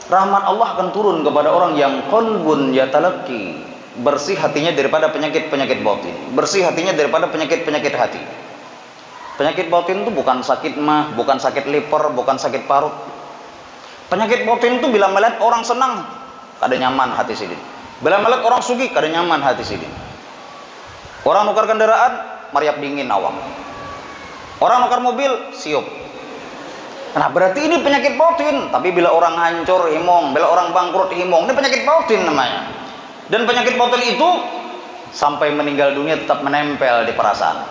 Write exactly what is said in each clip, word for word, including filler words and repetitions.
Rahmat Allah akan turun kepada orang yang qalbun yatalaqi, bersih hatinya daripada penyakit-penyakit batin, bersih hatinya daripada penyakit-penyakit hati. Penyakit batin itu bukan sakit mah, bukan sakit liver, bukan sakit parut. Penyakit batin itu bila melihat orang senang, kada nyaman hati sidin. Bila melihat orang sugih, kada nyaman hati sidin. Orang nukar kendaraan, mariap dingin awak. Orang nukar mobil, siup. Nah, berarti ini penyakit batin. Tapi bila orang hancur, himung. Bila orang bangkrut, himung. Ini penyakit batin namanya. Dan penyakit batin itu sampai meninggal dunia tetap menempel di perasaan.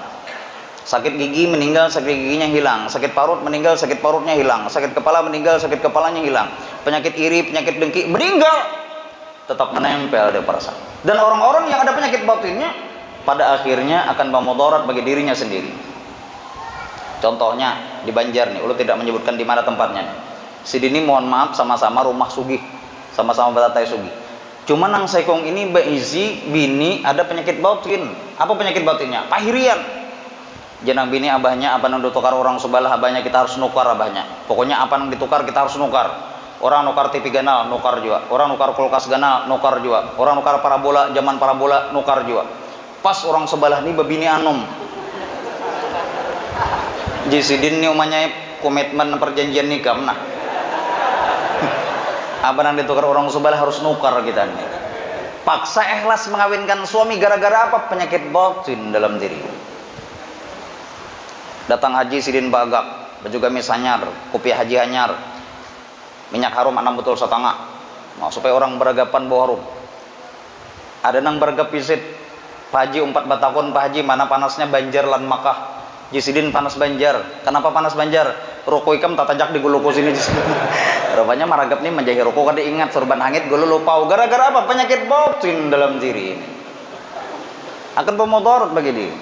Sakit gigi meninggal, sakit giginya hilang. Sakit parut meninggal, sakit parutnya hilang. Sakit kepala meninggal, sakit kepalanya hilang. Penyakit iri, penyakit dengki meninggal, tetap menempel di perasaan. Dan orang-orang yang ada penyakit batinnya, pada akhirnya akan memudarat bagi dirinya sendiri. Contohnya di Banjar nih, ulun tidak menyebutkan di mana tempatnya nih. Sidin ni, mohon maaf, sama-sama rumah sugih, sama-sama batatai sugih. Cuma nang saikung ini baisi bini ada penyakit batin. Apa penyakit batinnya? Pahirian. Jar nang bini abahnya, apa nang ditukar orang subalah abahnya, kita harus nukar abahnya. Pokoknya apa nang ditukar, kita harus nukar. Orang nukar T V ganal, nukar jua. Orang nukar kulkas ganal, nukar jua. Orang nukar parabola, zaman parabola, nukar jua. Pas orang subalah ni babini anum. Jar sidin ni umanya komitmen perjanjian nikah nah. Apa nang ditukar orang subalah harus nukar kita ni. Paksa ikhlas mengawinkan suami gara-gara apa? Penyakit batin dalam diri. Datang haji sidin bagak, baju gamis hanyar, kupiah haji hanyar, minyak harum anam butul satangah. Nah, supaya orang beragapan bau harum. Ada nang beragap pisit. Pak Haji umpat batakun, "Pak Haji, mana panasnya Banjar lan Makkah?" Jar sidin, "Panas Banjar." "Kenapa panas Banjar?" "Ruku ikam tatajak di guluku sini," jar sidin. Rupanya maragap ni manjahi ruku kada ingat, surban hangit gulu lupau. Gara-gara apa? Penyakit batin dalam diri ini. Akan pemudarat bagi diri.